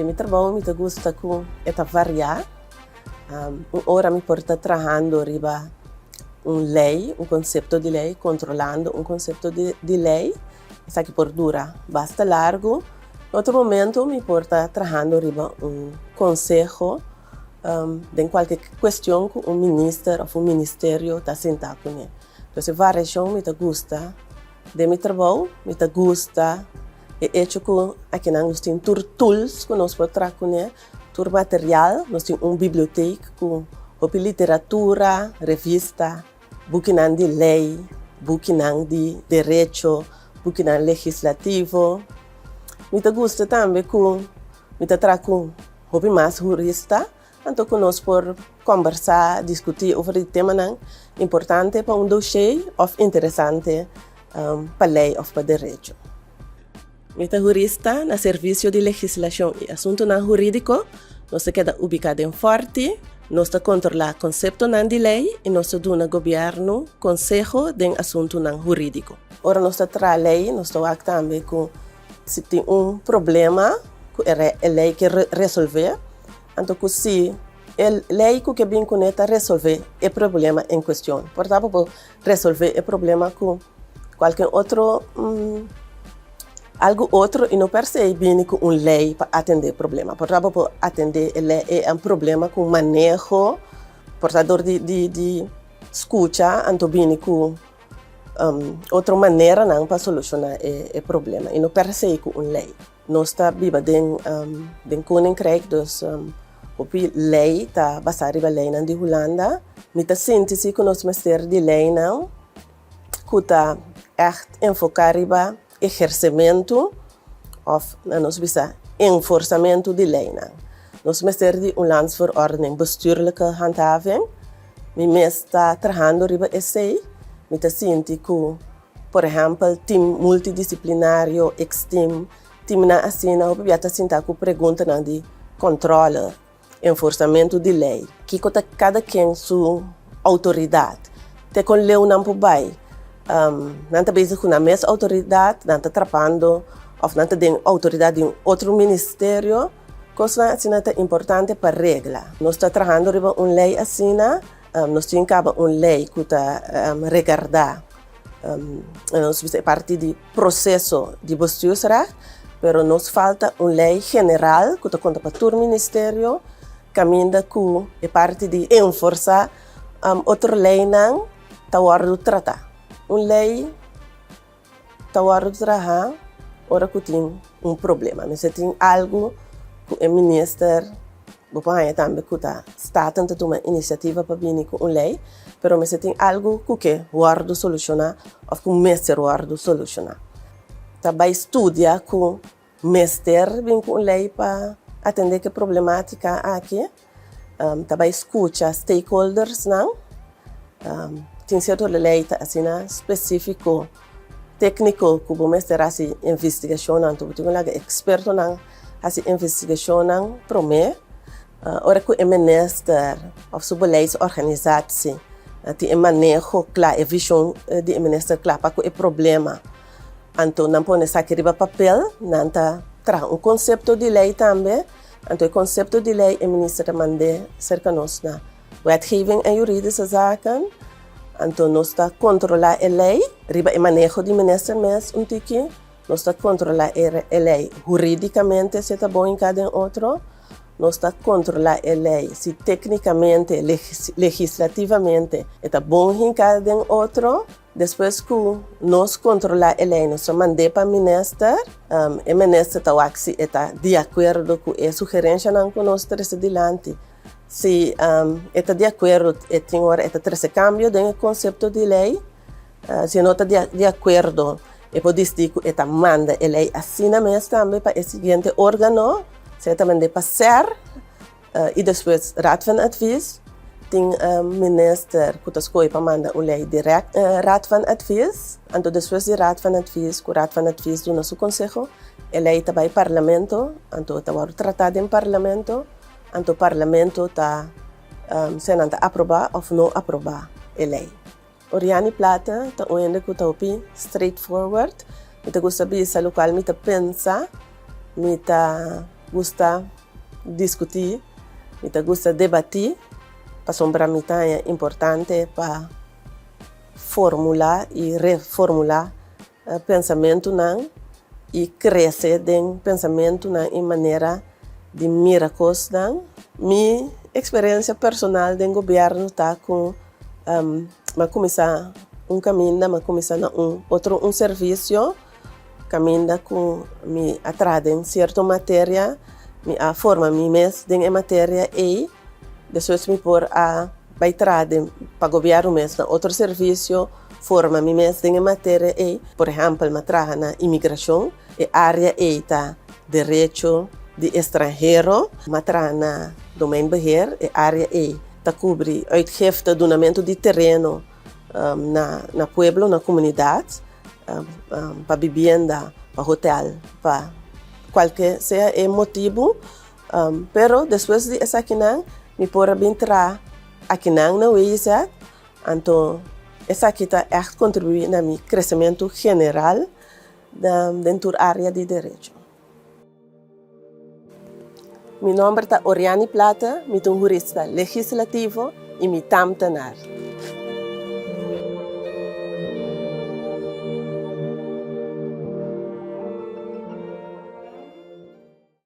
Den mi trabou mi ta gusta ku e ta variá. Un ora mi por ta trahando riba un lei, un konsepto di lei, kontrolando un konsepto di lei. Esaki por dura basta largu. Otro momento mi por ta trahando riba un konseho den kualke kuestion ku un minister òf un ministerio ta sinta kuné. Entonces e variashon mi ta gusta den mi trabou, mi ta gusta e echo ku akinan nos tin tur tools ku nos por traha kuné, tur material, nos tin un bibliotek ku hopi literatura, revista, bukinan di lei, bukinan di derecho, bukinan legislativo. Mi ta gusta tambe ku mi ta traha ku hopi mas hurista, anto ku nos por kombersá, diskutí over di temanan importante pa un doshé òf interesante pa lei òf pa derecho. Mi ta hurista na servisio di legislashon i asuntunan hurídiko. Nos ta keda ubiká den Fòrti. Nos ta kontrolá konseptonan di lei i nos ta duna gobièrnu konseho den asuntunan hurídiko. Ora nos ta traha lei, nos ta wak tambe ku si tin un problema ku e lei ke resolvé, anto ku si e lei ku ke bin kuné ta resolvé e problema en kuestion. Por ta bo por resolvé e problema ku kualke otro algu otro i no per se bini ku un lei pa atendé e problema. Por ta bo por atendé e lei e problema ku maneho, por ta dor di di di skucha anto bini ku otro maneranan pa solushoná e problema i no per se ku un lei. Nos ta biba den den Koninkrijk dus hopi lei ta basá riba leinan di Hulanda. Mi ta sinti si ku nos mester di leinan ku ta ègt enfoká riba ehersementu òf na nos bisa enforsamentu di leinan. Nos mester di un landsverordening bestuurlijke handhaving. Mi mes ta trahando riba esei. Mi ta sinti ku por ehèmpel tim multidisiplinario, X-team, timnan asina hopi bia ta sinta ku preguntanan di kòntròle, enforsamentu di lei. Kiko ta kada ken su outoridat? Te kon leu nan por bai? Nan ta bezig ku nan mes outoridat, nan ta trapando òf nan ta den outoridat di un otro ministerio? Kosnan asina ta importante pa regla. Nos ta trahando riba un lei asina. Nos tin kaba un lei ku ta regardá nos bisa e parti di proseso di bestuursrecht, pero nos falta un lei general ku ta konta pa tur ministerio kaminda ku e parti di enforsá otro leinan ta wòrdu tratá. Un lei ta wòrdu traha ora ku tin un problema. Mester tin algu ku e minister, bo por haña tambe ku ta Staten ta tuma inisiativa pa bini ku un lei, pero mester tin algu ku ke wòrdu solushoná òf ku mester wòrdu solushoná. Ta bai studia ku mester bin ku un lei pa atendé ku e problematika aki. Ta bai skucha stakeholdersnan. Tin sierto lei ta asina spesífiko, tékniko ku bo mester hasi investigashonnan. Anto bo tin ku laga ekspertonan hasi investigashonnan promé. Ora ku e minister òf su beleidsorganisatie tin e maneho kla, e vishon di e minister kla pa ku e problema. Anto nan pone esaki riba papel, nan ta traha un konsepto di lei tambe. Anto e konsepto di lei e minister ta mand'é serka nos na Wetgeving en Juridische Zaken. Anto nos ta kontrolá e lei riba e maneho di minister mes un tiki. Nos ta kontrolá e lei hurídikamente si e ta bon hinká den otro. Nos ta kontrolá e lei si téknikamente, legislativamente e ta bon hinká den otro. Despues ku nos kontrolá e lei nos ta mand'é pa minister. E minister ta wak si e ta di akuerdo ku e sugerenshanan ku nos trese dilanti. Si e ta di akuerdo e tin ora e ta trese kambio den e konsepto di lei. Si e no ta di akuerdo e por disidí ku e ta manda e lei asina mes tambe pa e siguiente órgano. Si e ta mand'é pa ser. I despues Raad van Advies tin minister ku ta skohe pa manda un lei dirèkt Raad van Advies. Anto despues di Raad van Advies ku Raad van Advies duna su konseho, e lei ta bai Parlamento, anto ta wòrdu tratá den Parlamento, anto Parlamento ta sea nan ta aprobá òf no aprobá e lei. Oriani Plata ta un hende ku ta hopi straightforward. Mi ta gusta bisa lokual mi ta pensa. Mi ta gusta. diskutí, mi ta gusta debatí, pasobra mi ta haña importante pa formulá i reformulá pensamentunan i krese den pensamentunan i manera di mira kosnan. Mi eksperensia personal den gobièrnu ta ku mi a kuminsá un kaminda, mi a kuminsá na un otro un servisio kaminda ku mi a traha den sierto materia, mi a forma mi mes den e materia ei, despues mi por a bai traha den pa gobièrnu mes na otro servisio, forma mi mes den e materia ei. Por ehèmpel, mi a traha na imigrashon, e área ei ta derecho di estranhero. Mi a traha na domeinbeheer, e área ei ta kubri uitgifte, dunamentu di tereno na na pueblo, na komunidat, pa bibienda, pa hotel, pa kualke sea e motibu. Pero despues di esakinan mi por a bin traha akinan na WIZ. Anto esaki ta ègt kontribuí na mi kresementu general den tur área di derecho. Mi nòmber ta Oriani Plata, mi ta un hurista legislativo i mi ta amtenar.